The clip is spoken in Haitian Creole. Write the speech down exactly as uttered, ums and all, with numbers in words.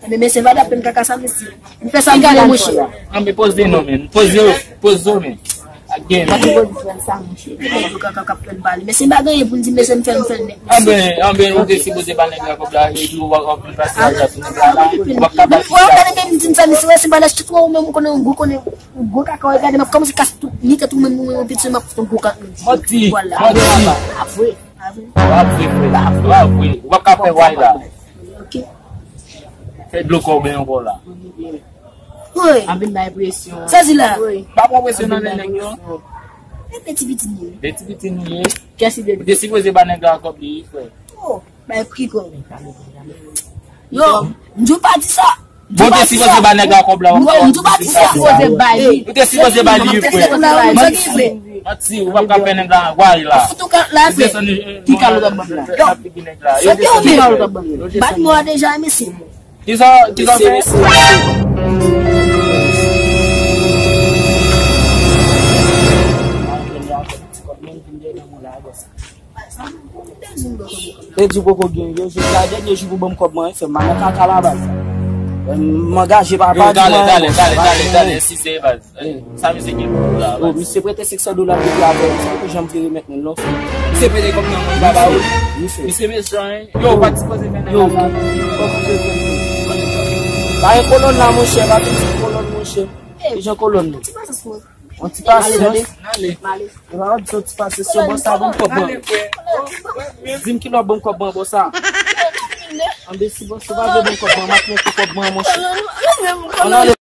Ebyen, mesye, pa t ap fè m kaka sa, mesye. M fè sa m vle, monchè. Anben, poze non, men. Poze, poze, men. Ak gen, men. Ebyen, kaka k ap fè l pale. Mesye, m pa gen anyen pou m di, mesye, m fè, m fè l nèt. Anben, anben, ou te sipoze ba nèg la kòb la, epi ou ap vin pase lajan sou nèg la la. Ou ap ka pase. Ou gade, men m di m sa, mesye, wè, se bagay la, chit ou menm, ou konnen, ou konnen, ou gwo kaka, ou gade, m ap kòmanse kase tout, ni tèt ou menm, ou menm, piti, m ap fè yon gwo kaka. Manti, manti. Pa vre. Pa vre, frè. Pa vre. Ou ap ka fè way la. Ok. Fè dlo kò w benyen ankò la. Wi. Ap vin bay presyon. Sa di la. Wi. Pa pran presyon nan men nèg yo. E de ti pitit li. De ti pitit li ye. Kès li de? Ou te sipoze ba nèg la kòb li, frè. Oh, bay pri kò. Yo, m di w pa di sa. Bon, te sipoze ba nèg la kòb la. Ou te sipoze ba li. Ou te sipoze ba li, frè. Manti, ou p ap ka fè nèg la, way la. Ki kal ou t ap ban m la? Yo, ki kal ou t ap ban m? Bat mò a deja, mesye. Kisa, kisa fè? E di w poko gen, yo, jodi a dènye jou pou ban m kòb mwen, frè, m pa nan kaka la, baz. M angaje, papa. Yo, talè, talè, talè, talè, talè, sizè, baz. Sa misye gen pou la, baz? Misye prete senk san dola depi avè m, sa, ou janm vle remèt mwen l non, frè. Misye prete kòb nan men w, baba, wi. Wi, frè. Misye mechan, hein. Yo, ou pa t sipoze fè nèg la sa. Pa gen kolòn la, monchè, pa vin di kolòn, monchè. Ki jan kolòn nou? Yon ti pasyans. Ale, ale. E pa di yon ti pasyans, se bòs sa ban m kòb mwen. Di m kilè w ap ban m kòb mwen, bòs sa. Anben, si bòs ou pa vle ban m kòb mwen, m ap monte kòb mwen, monchè. Ann ale.